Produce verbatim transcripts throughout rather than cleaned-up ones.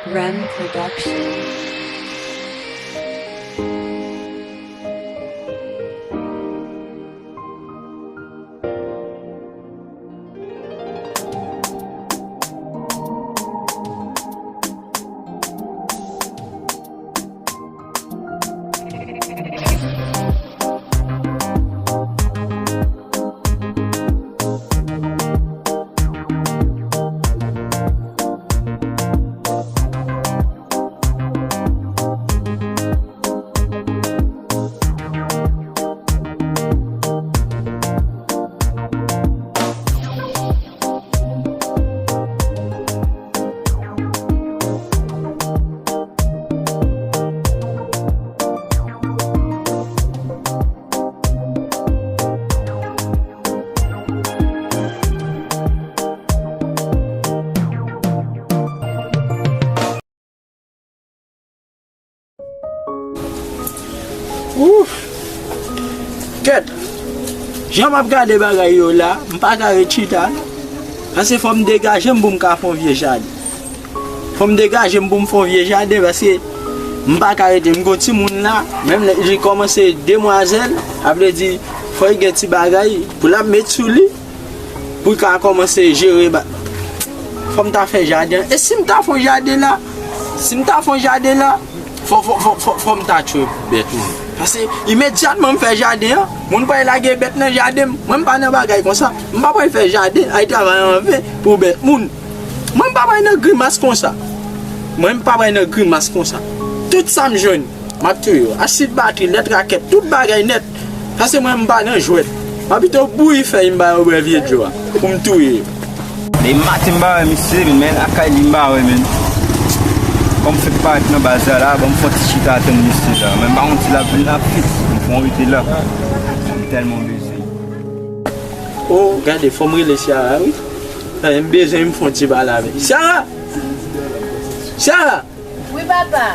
Rem Production. Ouf! Kèt! Jan m ap gade bagay yo la, m pa ka ret chita, non. Paske fò m degaje m pou m ka fè yon vye jaden. Fò m degaje m pou m fè yon vye jaden, paske m pa ka rete. M gon timoun la, menm lè li kòmanse demwazèl, sa vle di, fò l gen ti bagay pou l ap met sou li. Pou l ka kòmanse jere ba-, fò m ta fè jaden. E si m ta fè yon jaden la? Si m ta fè yon jaden la, fò, fò, fò, fò, fò m ta tchwe bèt mwen. Paske imedyatman m fè jaden an, moun pral lage bèt nan jaden m. Mwen, m pa nan bagay konsa. M pa pral fè jaden, al travay anven pou bèt moun. Mwen, m pa pral nan grimas konsa. Mwen, m pa pral nan grimas konsa. Tout sa m jwenn, m ap touye yo. Asid batri, lèt rakèt, tout bagay nèt. Paske mwen, m pa nan jwèt. M ap pito bouyi fèy m ba yo bwè vye dlo a pou m touye yo. Depi maten m pa wè misye, men, men lakay li m pa wè, men. Kòm fèk parèt nan baz la, la, ban m fè yon ti chita tann misye la. Men m pa konn si l ap vin rapid. M fè yon rete la. M tèlman bezwen. Oh, gade, fò m rele Ciara, wi. Eh, m bezwen m fè yon ti pale avè l. Ciara! Ciara! Wi, papa.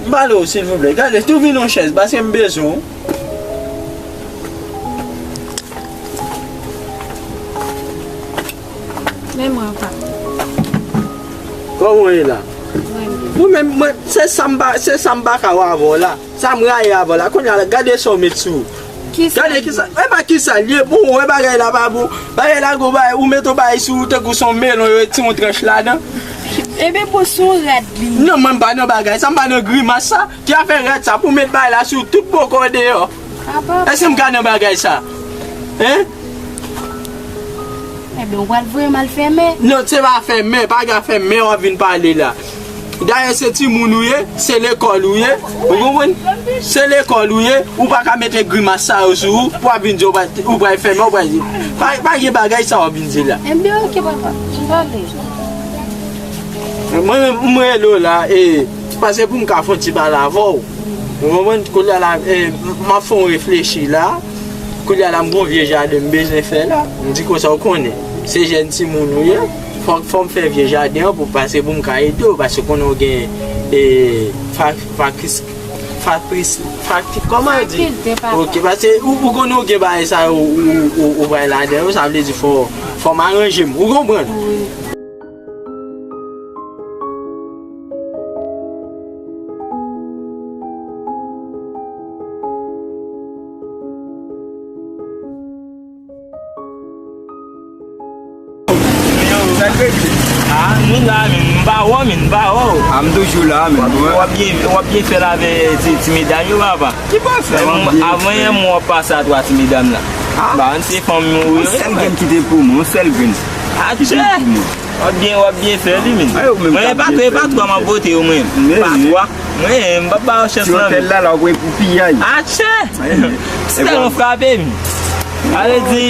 M pale w, silvouplè. Gade, tou vin yon chèz, paske m bezwen w. Men mwen, papa. Kòman w ye la? Mwen byen. Mwen menm, mwen, se sa m pa, se sa m pa ka wè avè w la. Sa m rayi avè w la. Kounye a la, gade sa w met sou ou. Kisa? Gade kisa, e pa kisa l ye, bon, ou wè bagay la pa bon. Bagay la gwo bagay, ou met yon bagay sou ou tankou se yon melon, yo retire yon tranch ladan. Ebyen, bon, se yon rad li. Non, mwen, m pa nan bagay sa, m pa nan grimas sa. Ki afè rad sa pou met bagay la sou tout bò kò deyò? Apa. Èske m ka nan bagay sa? Hein? Ebyen, ou pral voye m al fè mè? Non, se pa fè mè, pa gen afè mè w ap vin pale la. Dayè, se timoun ou ye, se lekòl ou ye, ou konprann? Se lekòl ou ye, ou pa ka mete grimas sa yo sou ou, pou w ap vin di w pral, ou pral fè mè, ou pral di. Pa, pa gen bagay sa w ap vin di la. Ebyen, oke, papa, m pale. Mwen menm, m rele w la, e, se paske pou m ka fè yon ti pale avè w. Ou konprann? Kounye a la, e, m ap fè yon reflechi la. Kounye a la, m gon vye jaden m bezwen fè la. M di konsa, ou konnen, se jèn timoun ou ye. Fò, fò m fè vye jaden an pou pase pou m ka ede w, paske konnen w gen, e, fa-, fakis-, fakis-, fakti-, kòman yo di? Fakilte, papa. Oke, paske ou, ou konnen w gen bagay sa yo, ou, ou, ou, ou pral ladan yo, sa vle di fò, fò m aranje m. Ou konprann? Wi. Sa k regle? Ah, nou la, men, m pa wè w, men, m pa wè w. Ah, m toujou la, men. W ap, w ap byen, w ap byen fè l avè ti, ti medam yo, papa. Ki pa fè, w ap byen fè. Avan yè, m wè w pase a twa ti medam la. Ah. Ba, se fanm ou yo. Sèl grenn ki te pou mwen, yon sèl grenn. Atchè! W ap byen, w ap byen fè li, men. Mwen, e pa twa, e pa twa m ap vote yo, mwen. Pa twa. Mwen, m p ap ba yo chans nan, men. Ti otèl la, la, w ap pou piyay. Atchè! Ti tèlman frape, men. Sa vle di,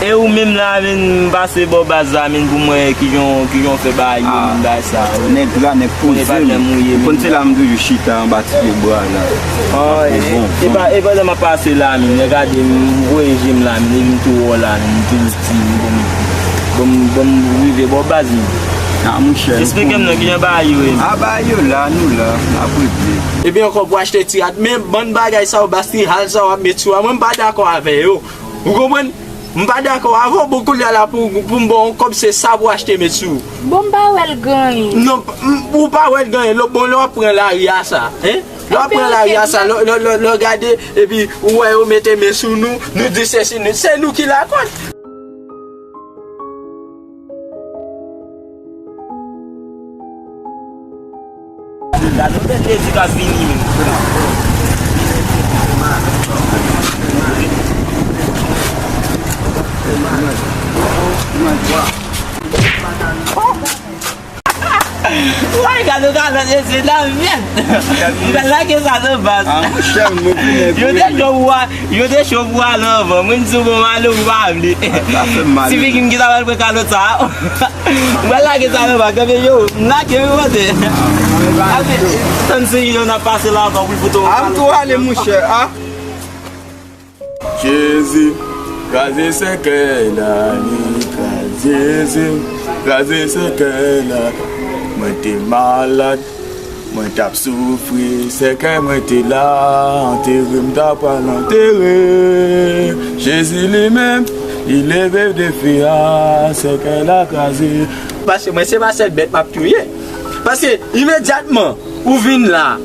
e ou menm la, men, m pase bò baz la, men, pou mwen, kijan, kijan w fè bagay yo, men, bagay sa yo. Nèg la, nèg poze, men. Ou konn se la m toujou chita anba ti pye bwa la. Ah, e, e pa, e pandan m ap pase la, men, nèg gade m, voye je m la, men, e vin tou wè w la, men, m toujou di, m bon, bon, bon, m rive bò baz, men. Ah, monchè, esplike m non, kijan bagay yo ye? Ah, bagay yo la, nou la, n ap regle. Epi ankò pou achte ti rad, men bann bagay sa yo, bastihal sa yo ap met sou a, mwen m pa dakò avè yo. Ou konprann? M pa dakò avè w, bon, kounye a la pou, pou m ba w yon kòb, se sa pou achte met sou. Bon, m pa wè l gen anyen. Non, m- ou pa wè l gen anyen, lè- bon, lè w ap pran lari a sa, hein? Lè w ap pran lari a sa, lè lè- lè- lè w gade, epi ou wè yo mete men sou nou, nou di se si nou, se nou ki lakòz. Gade yon bèl Jezi k ap vini menm. Woy, gade yon kalòt Jezi la, mèt. Ou pral lage sa nan baz. Ah, monchè, m ouvri nèg. Yo te cho pou a- Yo te cho pou ale anvan. Mwen di w bon, m ale, ou pa vle. Sa fè m mal. Ti Vicky, m gentan pral pran kalòt sa a. Ou pral lage sa nan bak, kanpe yo. M lage, wi, kote. Tann si yo nan pase la ankò pou l fout ou. A, m tou ale, monchè, a. Jezi, kraze sèkèy la, li kraze, Jezi, kraze sèkèy la. Mwen te malad, mwen t ap soufri, sèkèy mwen te la, antere m ta pral antere. Jezi li menm, li leve defi a, sèkèy la kraze. Paske mwen se pa sèl bèt m ap touye. Paske imedyatman ou vin la,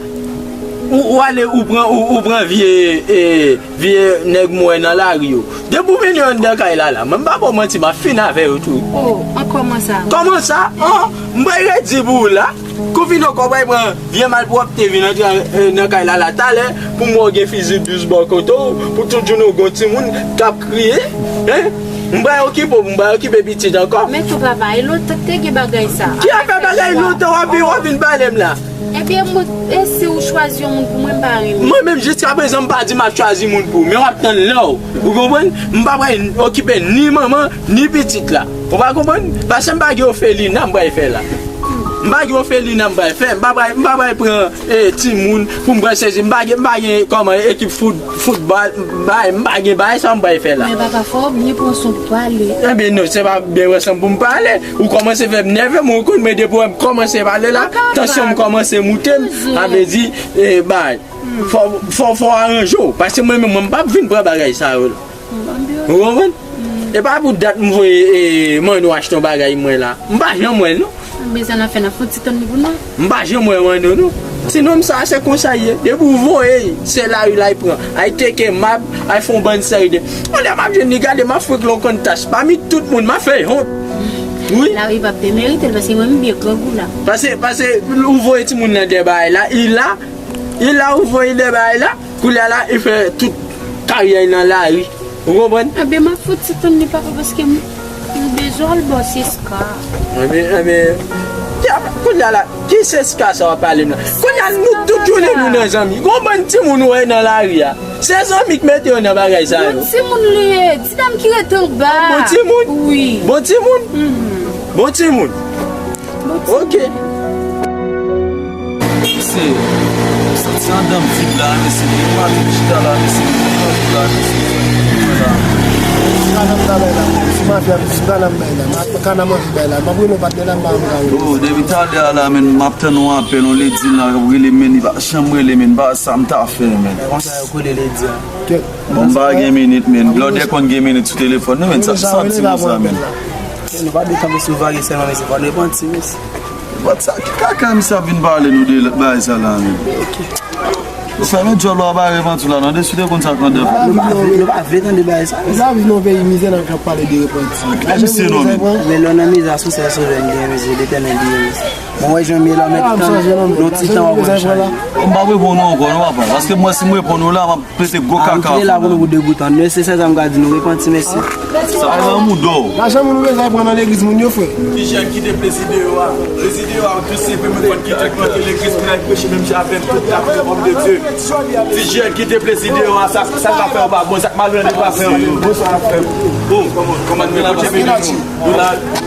ou, ou ale, ou pran, ou, ou pran vye, e, vye nèg m wè nan lari yo. Depi w mennen yo anndan kay la la, mwen m pa ba w manti, m ap fin avè yo tou. Oh, an kòman sa? Kòman sa? An, m bay redi pou ou la. Kou vin ankò, bay pran vye malpwòpte vin antre, e, nan kay la la. Talè, pou m wè w gen fizi dous bò kote w, pou tout jounen w gon timoun k ap kriye, hein? M bay okipe w, m bay okipe pitit ankò. Men tou papa, e lontan k te gen bagay sa? Ki afè bagay lontan w ap vin, w ap vin pale m la? Ebyen, mwen, e si ou chwazi yon moun pou mwen, m pa renmen. Mwen menm, jiskaprezan, m pa di m ap chwazi moun pou ou, men w ap tann lè w. Ou konprann? M pa pral okipe ni manman, ni pitit la. Ou pa konprann? Paske m pa gen ofelina m pral fè la. M pa gen ofelina m pral fè. M pa pral, m pa pral pran, e, timoun pou m pral sezi. M pa gen, m pa gen kòman ekip fout, foutbòl, m pa, m pa gen bagay sa m pral fè la. Men papa, fò w byen pran san w pou pale. Ebyen non, se pa byen pran san m pou m pale. Ou kòmanse fè m nève, mwen ou konn mwen depi w kòmanse pale la, tansyon m kòmanse moute m, sa vle di, e, bay, fò, fò, fò w aranje w, paske mwen menm, mwen m p ap vin pran bagay sa yo la. Ou konprann? E pa pou dat m voye, e, Manno achte yon bagay mwen la. M pa janm wè l non. Bezwen nan fè nan fon ti tann li pou nou. M pa janm wè Manno non. Ti nonm sa se konsa l ye. Depi w voye l, se lari l ay pran. Ay teke mab, ay fè yon bann seri de. Yon lè m ap jwenn li, gade m ap fwenk lè w konn tas. Pami tout moun, m ap fè l wont. Wi. Lari p ap demerite l, paske mwen m byen grangou la. Pase, pase, ou voye timoun nan dèyè bagay la, li la, li la, ou voye l dèyè bagay la, kounye a la, li fè tout karyè l nan lari. Ou konprann? Anben, m ap fout ti tann li, papa, paske m, m bezwen al bò Seska. Anben, anben, kounye a la, ki Seska sa w ap pale m nan? Kounye a, nou tout jounen nou nan zanmi. Gon bann timoun ou wè nan lari a. Se zanmi k mete yo nan bagay sa yo. Bon timoun li ye. Ti dam ki rete anba. Bon timoun? Wi. Bon timoun? Mhm. Bon timoun. Bon timoun. Ok. Mesye, m santi anndan m vid la, mesye. Depi maten m chita la, mesye, m kontan vid la, mesye. Mwen la. Kana m ta bay la, si mafya, si kana m bay la, ma-, kana m anvi bay la, m ap rele yon patnè la, m pa anvi bay. Oh, depi talè a la, menn, m ap tann yon apèl, yon lady la, k ap rele, menn, li pa janm rele, menn, pa sa m ta fè, menn. E konsa yo k rele lady a. Bon, m pa gen minit, menn. Blòdè konn gen minit sou telefòn, nou, menn, sa, sa m ti konsa, menn. Nou pa dwe kanpe sou vage sèlman, mesye, fò n repanti, mesye. But sa, ki kaka misye ap vin pale nou de bagay sa la, menn? Ou fèmen djòl ou a pa repanti w la, non, depi w te konn sa k anndan. Nou pa vle, nou pa vle tande bagay sa, mesye. Nou pa viv nan peyi mizè, n ap pale de repanti. Ki misye non, menn? Men lè w nan mizè, sou sèl Sovè n gen, mesye, Letènèl li ye, mesye. Bon, wè jan m ye la, mèt tann, nan ti tan w ap wè m chanje. M p ap reponn ou ankò, non, papa. Paske mwen, si m reponn ou la, m ap pete gwo kaka. Ah, nou kite la pou nou pou de bout an. Mesye, se sa m ka di nou, repanti, mesye. Sa pa nan mouda w. Lajan moun ou bezwen pran nan legliz moun yo, frè. Ti jèn kite plezi deyò a. Plezi deyò a, tou senpleman, fò n kite pou antre legliz pou n al preche menm jan avè tout, avè òm de Dye. Ti jèn kite plezi deyò a, sa, sa k ap fè yo pa bon, sa k malonèt yo pa fè yo. Bonswa, frè. Oh, kòman, kòman nou ye?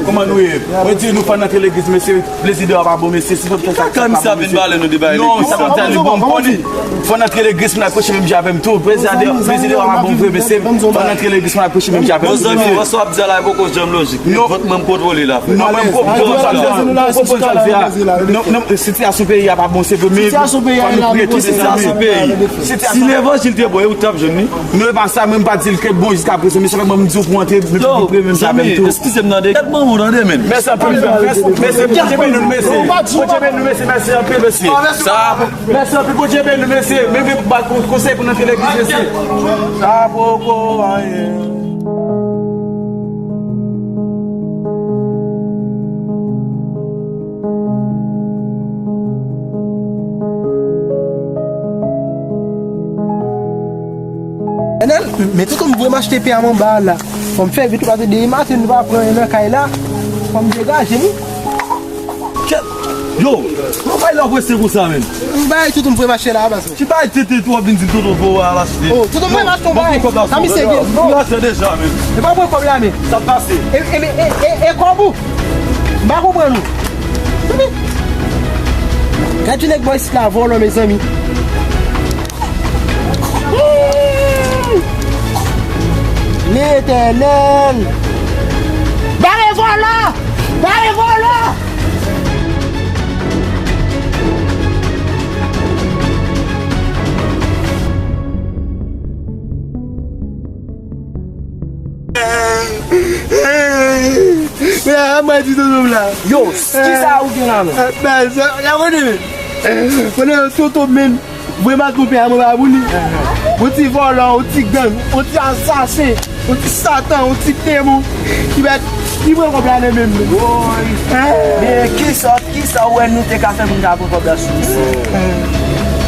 Kòman nou ye? Mwen di nou fò n antre legliz, mesye. Plezi deyò a pa bon, mesye, si nou fè sa, sa pa bon, mesye. Kaka misye ap vin pale nou de bagay legliz sa. Non, sa pa bon, bon, bon, bon. Fò n antre legliz pou n al preche menm jan avè m tou. Plezi deyò, plezi deyò a pa bon vre, mesye. Fò n antre legliz pou n al preche menm jan avè m. Zanmi, fason w ap di a la, e poko janm lojik. Men vant mwen, m kontwole l, frè. Non, mwen, m poko janm di a. Non, non, sitiyasyon peyi a pa bon, se vre, men fò nou prete, sitiyasyon peyi. Si levanjil te bon, e ou t ap jwenn li? Non, e pa sa, mwen, m pa di l ke bon jiska prezan, men se fè mwen, m di w pou antre, men pou premye m sa menm tou. Eskize m, tande. Gad manman w, tande, men. Mèsi anpil, frè. Mèsi, Bondye beni nou, mèsi. Bondye beni nou, mèsi, mèsi anpil, mèsi. Sa Mèsi anpil, Bondye beni nou, mesye. Men vin ba konsèy pou n antre legliz, mesye. Sa poko anyen. Enèl, men tout moun voye m achte pen a manba a la. Fò m fè vit, ou pa te demen maten, nou pa pran en nan kay la. Fò m degaje m. Kèt! Yo! Mwen pa la prese konsa, men. M bay tout m voye m achte la, baz. Ki bay tete tou ap vin di tonton voye al achte? Oh, tonton voye m achte yon bay. Zanmi serye. Non, m achte deja, men. E pa pran kòb la, men. Sa pase. E, e, e, e, e kòb ou? M pa konprann ou. Gad yon nèg bò isit la vòlò, mezanmi. Letènèl! Bare vòlò! Bare vòlò! Mwen a mwen di tonton m la. Yo, kisa ou gen la, men? Baz, la konnen, men. Konnen tonton, men. Voye m al twonpe a manba pou li. Yon ti vòlò, yon ti gang, yon ti asasen, yon ti satan, yon ti demon. Ki mèt, ki pran kòb la nan men m. Woy. Men kisa, kisa w wè nou te ka fè pou n ta pran kòb la sou misye?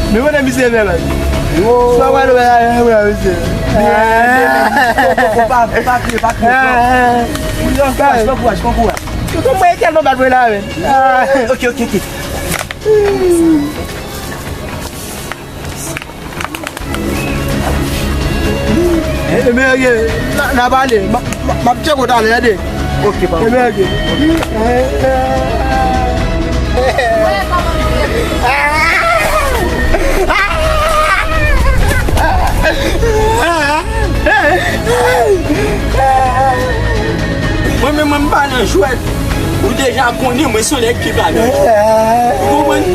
Men konnen misye fè, baz. Sa w wè nou wè la, wè misye. Pa, pa kriye, pa kriye. Pran kouraj, pran kouraj, pran kouraj. Tonton mwen tèlman bat mwen la, men. Ok, ok, ok. Ebyen, ok. N a, n a pale. M a, m a, m ap tcheke w talè, tande. Ok, papa. Ebyen, ok. Mwen menm, mwen, m pa nan jwèt. Ou deja konnen mwen se yon nèg ki pa nan jwèt. Ou konprann?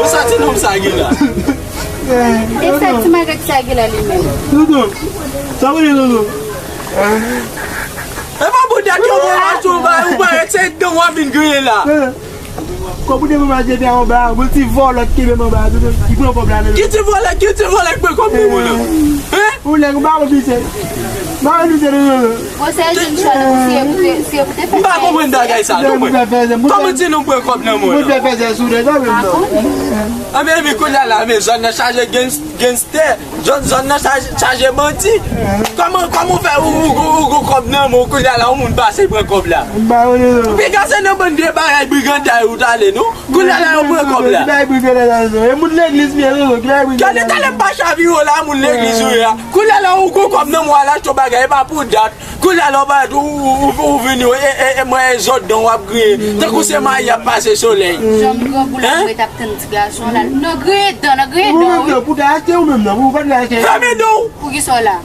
Ou sa ti nonm sa gen la? E sa ti malgre sa gen la li menm? Tonton, sa vle di, tonton? E pa pou dat yo bon achte yon bagay, ou parèt se gang w ap vin griyen la. Kòb ou te pran mache te anba, bon ti vòlò ki kenbe m anba, ki pran kòb la nan men. Ki ti vòlò, ki ti vòlò ki pran kòb nan men w lan? Hein? Ou nèg, ou pa konn misye. M pa konn misye, non, non, non. Bon, se Jean Charles, ou si e pou te, si e pou te fè. M pa konprann bagay sa, non, mwen. Kòman ti nonm pran kòb nan men w lan? Mwen fè fè sou nèg la, menm non. Anben, men kounye a la, men zòn nan chaje gangs-, gangstè. Zòn, zòn nan chaje, chaje bandi. Kòman, kòman w fè ou, ou, ou, ou gon kòb nan men w, kounye a la, yon moun pase pran kòb la? M pa konnen non. Piga se nan bann vye bagay briganday ou t ale, non? Kounye a la, yo pran kòb la. Ki bagay briganday sa, non? E moun legliz m ye, non, non. Ki bagay briganday? Gade talè pa chavire w la, moun legliz ou ye a. Kounye a la, ou gon kòb nan men w, w al achte yon bagay, e pa pou dat. Kounye a la, w parèt, ou, ou, ou, ou vini, e, e, e mwen e zòt dan w ap griyen. Tankou se mayi ap pase solèy. Janm grangou la, mwen t ap tann ti gason la. Nan griyen dan, nan griyen dan, wi. Pou ta achte ou menm nan, pou pa t achte. Fèmen dan w! Poukisa w la?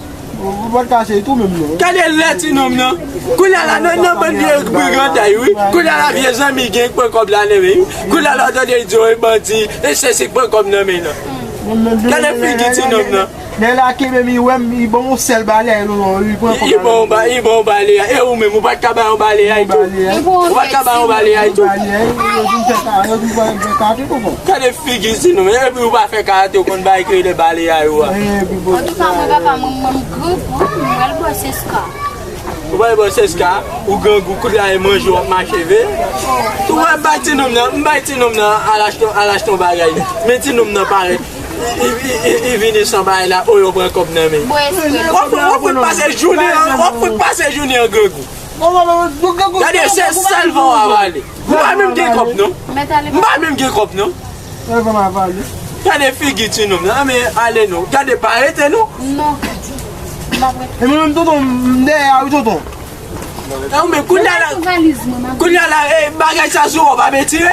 Ou pa t ka achte tou menm non. Gade lè ti nonm nan. Kounye a la, nan, nan bann vye briganday, wi. Kounye a la, vye zanmi gen k pran kòb la nan men, wi. Kounye a la, w tande l di, o, e bandi, e se si k pran kòb nan men nan. Gade figi ti nonm nan. Lè la kenbe m, li wè m, li ban m yon sèl balayay, non, non, li pran kòb la. Li ban w ba-, li ban w balayay. E ou menm, ou pa t ka ba yon balayay tou? Ou pa t ka ba yon balayay tou? Yo vin fè ka-, yo vin fè, fè kate, tonton. Gade figi ti nonm, epi ou pa fè kate, ou konn bay ki rele balayay ou a. Antouka, mwen, papa, mwen, mwen, m grangou, wi, m pral bò seska. Ou pral bò seska, ou grangou, kounye a e manje w ap mache, ve. Ou wè, m bay ti nonm nan, m bay ti nonm nan al achte, al achte yon bagay. Men ti nonm nan parèt. Li, li, li, li vini san bagay la, o, yo pran kòb nan men. Bon, espri. W ap, w ap fout pase jounen an, w ap fout pase jounen an grangou. Gade, se sèl van w ap ale. M pa menm gen kòb, non. M pa menm gen kòb, non. Gade figi ti nonm nan, men ale non. Gade, pa rete non. Non. M ap rete. E mwen menm, tonton, m dèyè a, wi, tonton. Nan, men kounye a la, kounye a la, e, bagay sa sou ou, w ap etire.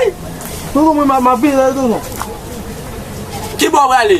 Tonton, mwen, m ap, m ap vin la, tonton. Ki bò w prale?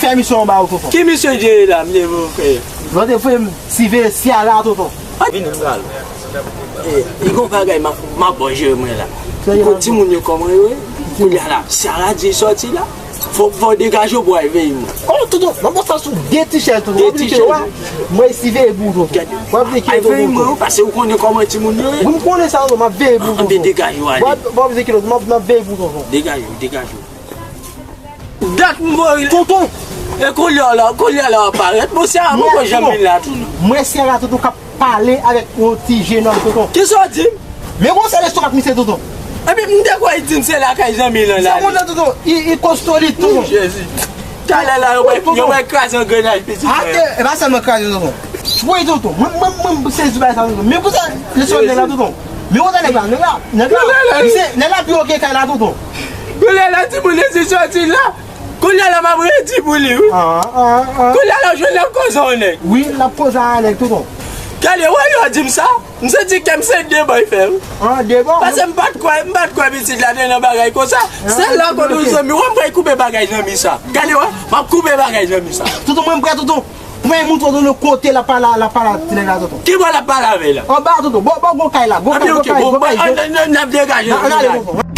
fè misyon anba ou, tonton. Ki misyon jere la, m te voye? Lòt te voye m siveye Ciara, tonton. Vini, m pral. E, e gon bagay m ap, m ap bò jere mwen la. Pou timoun yo kòman yo ye? Kounye a la, Ciara di sòti la. Fò, fò degaje w pou al veye mwen. Oh, tonton, m ap sa sou de ti chèz, tonton. W ap di ke, wa, mwen siveye pou ou, tonton. W ap di ke, tonton, tonton. Paske ou konnen kòman timoun yo ye. Wi, m konnen sa, tonton, m ap veye pou ou, tonton. Anben degaje w ale. W ap, w ap di ke, tonton, m ap, m ap veye pou ou, tonton. Degaje w, degaje w. Dat m voye. Tonton! E kounye a la, kounye a la w ap parèt. Bon, Ciara poko janm vin la tou, non. Mwen, Ciara, tonton, k ap pale avèk yon ti jenòm, tonton. Kisa w di m? Men gon sèl estomak misye, tonton. Epi m te kwè li di m se lakay zanmi l lan l ale. Sa kontan, tonton, li, li kosto li, tonton. Jezi. Talè la, yo bay, yo bay kraze angrenaj pitit mwen. Ate, e pa sèlman kraze, tonton. Wi, tonton. Mwen, mwen, mwen, m sezi bay sa, tonton. Men konsa, leson de la, tonton. Men konsa nèg la, nèg la, nèg la. Misye, nèg la pi wo ke kay la, tonton. Kounye a la, timoun yo di sòti la. Kounye a la, m ap redi pou li, wi. Ah, ah, ah. Kounye a la, w jwenn l ap koze yon nèg. Wi, l ap koze a nèg, tonton. Gade, wè, yo di m sa. M santi kè m se de bò l fè, wi. Ah, de bò? Paske m pa t kwè, m pa t kwè pitit la te nan bagay konsa. Se la kote yon zanmi, wè, m pral koupe bagay zanmi sa. Gade, wè, m ap koupe bagay zanmi sa. Tonton, mwen, m prè, tonton. Mwen montre w, tonton, kote l ap pale, l ap pale a ti nèg la, tonton. Ki bò l ap pale avè l la? Anba, tonton. Bò, bò, gon kay la. Gon kay, gon kay, gon kay. Anben, oke, bon, bon, n ap degaje, n ap degaje. N ale, tonton.